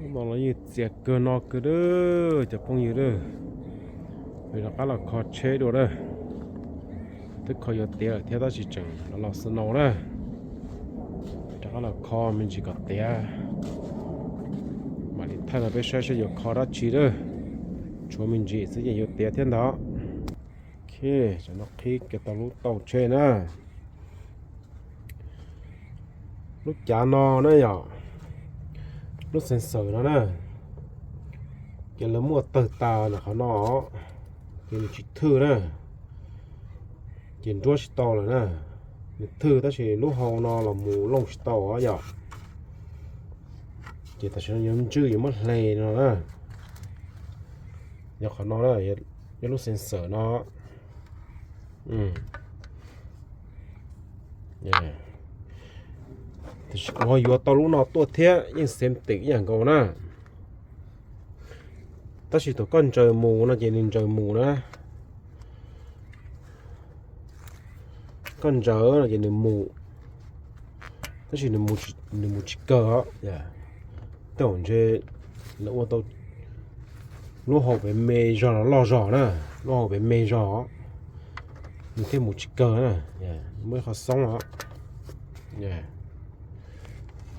Hnub no los yeej txias kawg no kawg a cov phooj ywg a. Peb rov qab los kho tsheb dua a. Twb kho yuav tiav lawm thiab tab sis tseem los los snow na. Peb rov qab los kho me ntsis kom tiav, mam li thaij rau peb saib saib yuav kho dab tsi a. Tshuav me ntsis xwb ces yuav tiav thiab ntag. Ok, tam no qhib kiag tau lub tauj tsheb na. Lub cav no na yom, lub sensor no na, ces lawv muaj tawg tas ntawm qhov no, ces nws tsis thwj na, ces nruab tsis tau lawm na. Nws thwj tab sis lub hau no los mus looj tsis tau yom. Ces tam sim no yuav ntswj yuav muab hle no na. Yog qhov no na, yog lub sensor no. Tiam sis kuv ho yuav tau lub no tuaj thiab yeej xeem tim ib yam nkaus na. Tab sis thaum koj ntsaws mus no ces nws ntsaws mus na. Koj ntsaws no ces nws mus, tab sis nws mus tsis kawg os. Tej zaum ntshe lawv ua tau lub hau pem me zog los loj zog na, lub hau pem me zog, nws thiaj mus tsis kawg na. Muaj ib qho xoob os.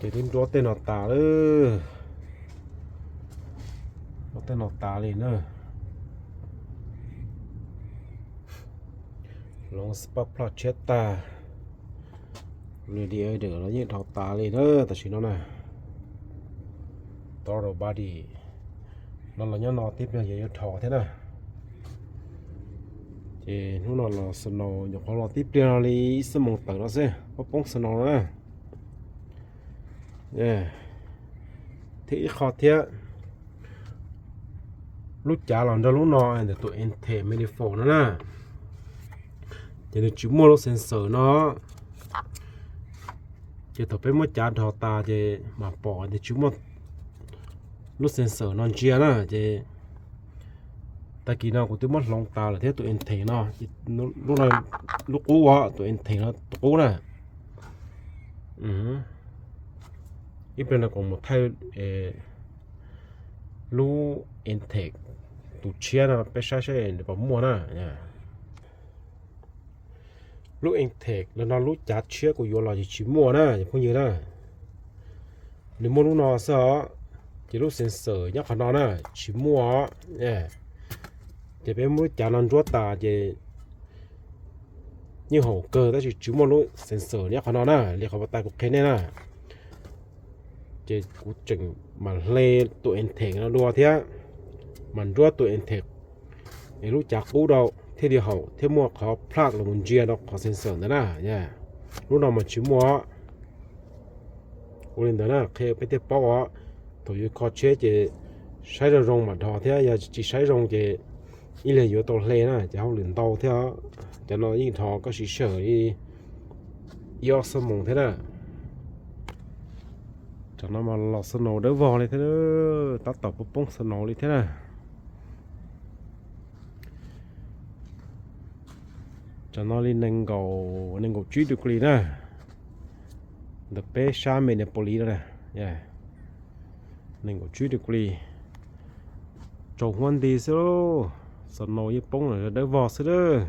Ces twb nruab tej no tas lawm, nruab tej no tas li na. Hloov spark plug tshiab tag, radiator los yeej dhos tas li na tam sim no na. Throttle body no los nyob no tib pliag yuav yuav dhos thiab na. Ces hnub no los snow nyuam qhuav los tib pliag no li ib xuab moos tawm no xwb, poob poob snow no na. Thiab ib qho thiab, lub cav los nrog lub no ntawm tus intake manifold no na, ces nws tsis muaj lub sensor no. Ces thaum peb muab cav dhos tas ces mam pom tias tsis muaj lub sensor no ntsia na. Ces tag kis no kuv twb muab hloov tas lawm thiab tus intake no, lub qub os, tus intake no tus qub na. Ib pliag no kuv mus thaij lub intake tus tshiab no peb saib saib nws puas muaj na. Lub intake los no lub cav tshiab kuv yuav los ces tsis muaj na cov phooj ywg na. Nws muaj lub no xwb os, ces lub sensor nyob qhov no na, tsis muaj os. Ces peb muab lub cav no nruab tas ces yeej haum kawg tab sis tsis muaj lub sensor nyob qhov no na, li qhov uas kuv qhia nej na. Ces kuv tseem mam hle tus intake no dua thiab, mam nruab tus intake es lub cav qub rau thiaj li haum thiab muaj qhov plug los mus ntsia rau qhov sensor ntawd na. Lub no mas tsis muaj. Ua li ntawd na qhia peb thiaj paub os. Thaum yuav kho tsheb ces saib zoo zoo mam dhos thiab yog tsis saib zoo ces ib leeg yuav tau hle na ces hauj lwm ntau thiab. Cov no yeej dhos koj siv sij hawm ib ob xuab moos thiab na. Tam no mas los snow dawb vog li thiab, tab tom poob poob snow li thiab na. Tam no li nees nkaum, nees nkaum tsib degree na, ntawm peb sab Minneapolis no na, nees nkaum tsib degree, tsaus huab nti xwb lauj. Snow yeej poob lawm dawb vog xwb lawm.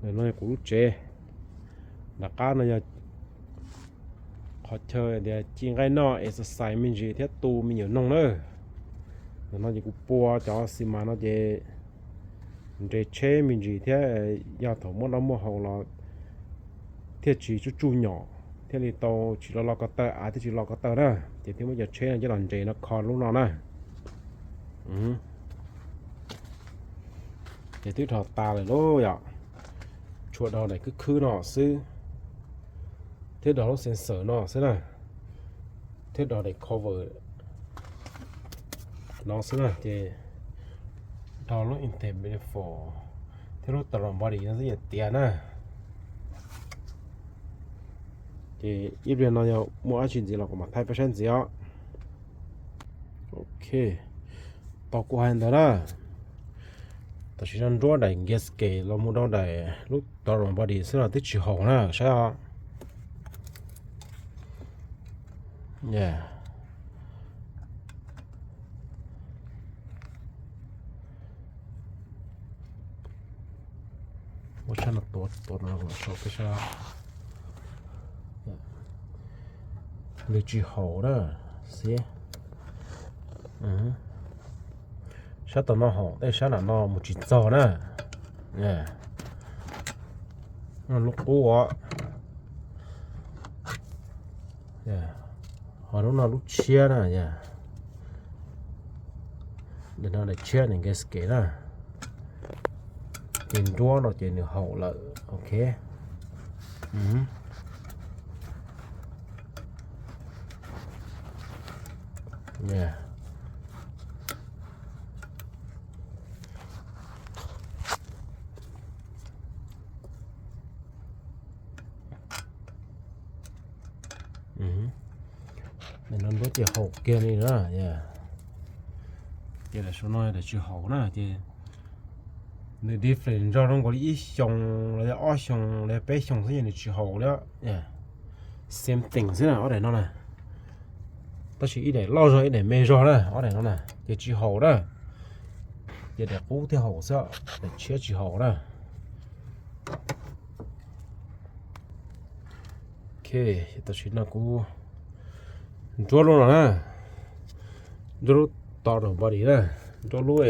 Ntawm no kuv lub tsev, nram qab no yog qhov chaw tias ci nqaij noj, exercise me ntsis thiab tu me nyuam noog na. Ntawm no ces kuv pua cov xi mas no ces nres tsheb me ntsis thiab, yog thaum muaj noj muaj haus los thiaj tsis tsuj tsuj nyom, thiaj li tau tsis lo lo ko taw, av thiaj tsis lo ko taw na. Ces thiaj muab cov tsheb no coj los nres no kho lub no na. Ces twb dhos tas lawm lauj yom, tshuav dhos daim khwb khwb no xwb, thiab dhos lub sensor no xwb na, thiab dhos daim cover no xwb na. Ces dhos lub intake manifold thiab lub throttle body no xwb ces tiav na. Ces ib pliag no yog muaj dab tsi ntxiv los kuv mam thaij peb saib ntxiv os. Ok, tau kuv hais ntawd na, tam sim no nruab daim gasket los mus rau daim lub throttle body xwb los twb tsis haum na, saib os. Ua sab no tuav, tuav no kom tshau peb sab. Nws tsis haum na, xib. Sab tom no haum, tej sab nram no mus tsis txog na. Lub qub os. Ho lub no lub tshiab na yom. Daim no daim tshiab nws gasket na. Ces nruab no ces nws haum lawm, ok. Daim no nruab ces haum kiag li na. Ces daim saum no daim tsis haum na ces nws different nrog rau nkaus li ib xyoos los yog ob xyoos los yog peb xyoos xwb ces nws tsis haum li. Same thing xwb na ob daim no na. Tab sis ib daim loj zog ib daim me zog na, ob daim no na ces tsis haum na. Ces daim qub thiaj haum xwb, daim tshiab tsis haum na. Ok, tam sim no kuv nruab lub no na, nruab lub tau rau body na, nruab lub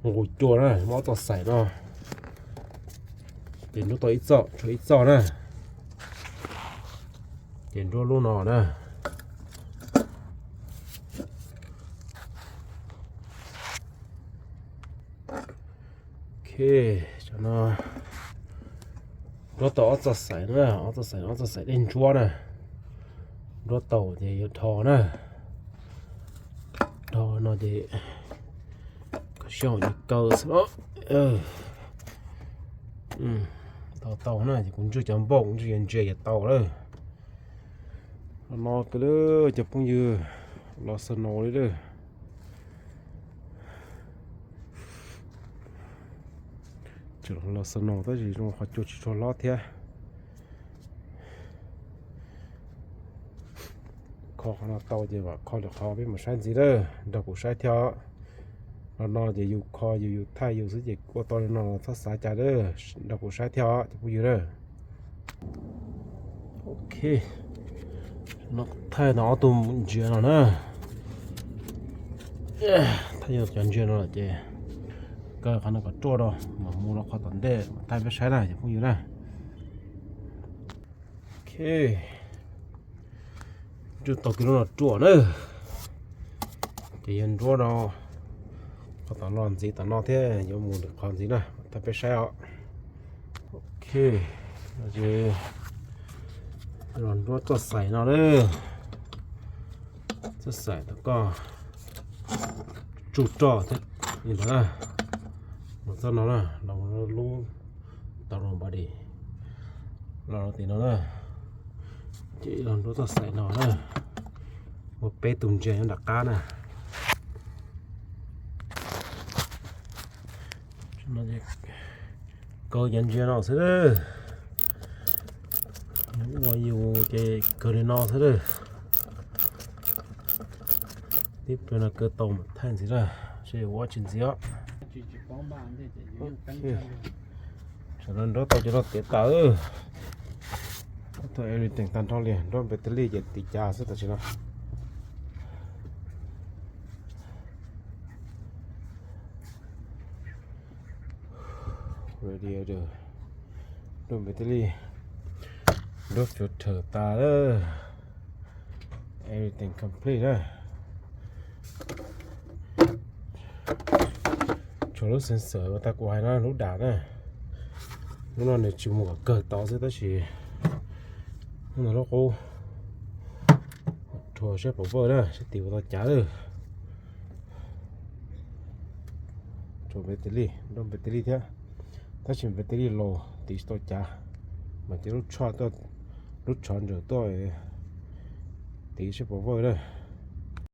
nqus cua na, muab ob txoj xaim no, ces nruab tau ib txoj, tshuav ib txoj na, ces nruab lub no na. Ok, no nruab tau ob txoj xaim na, ob txoj xaim, ob txoj xaim dej ntsuab na. Nruab tau ces yuav dhos na. Dhos no ces kom sib haum li kaw xwb os. Tau tau na ces kuv ntswj cov npauj, kuv ntswj cov ntsia ces tau lawm. Los no kawg lawm cov phooj ywg, los snow li lawm. Tseem los snow tab sis zoo qhov cua tsis tshua hlob thiab. Kho qhov no tau ces mam kho lwm qhov peb mam saib ntxiv lawm, nrog kuv saib thiab. Los no ces yus kho yus, yus thaij yus xwb ces ua tau li no txhob xav cas lawm, nrog kuv saib thiab os cov phooj ywg na. Ok, no thaij tau ob tug ntsia no na. Thaij tau cov ntsia no lawm ces kaw qhov no kom ruaj rau mam mus rau qhov tom ntej mam thaij peb saib na cov phooj ywg na. Ok, nruab tau kiag lub no ruaj na. Ces yog nruab no qhov tom no ntxiv tom no thiab yuav mus lwm qhov ntxiv na, thaij peb saib os. Ok, no ces los nruab txoj xaim no na. Txoj xaim tau koj tsuj roj thiab li ntawd na. Los txoj no na, los lub tau los body, los tim no na. Ces los nruab txoj xaim no na, muaj peb tug ntsia nyob nram qab na. Kaw cov ntsia no xwb lawm. Ua yus ces kaw li no xwb lawm. Tib pliag no kaw tau mam thaij ntxiv na, seb yuav ua tsis ntxiv os. Tam no nruab tau cov no tiav tas, tau everything tag nrho li, nruab npe tes lij ces tiv cas xwb tam sim no. Radiator, nruab npe tes lij, nruab filter tas lawm. Everything complete na. Tshuav lub sensor uas tag kuv hais no, lub dam na. Lub no nws tsis mus kom kawg tau xwb tab sis lub no lub qub, rhuav saib power na, saib tiv ua tau cav lawm. Rhuav npe tes lij, nruab npe tes lij thiab, tab sis npe tes lij laus tiv tsis tau cav, mas cia lub tshoj, lub tshoj ntsaws tuaj tiv saib power na.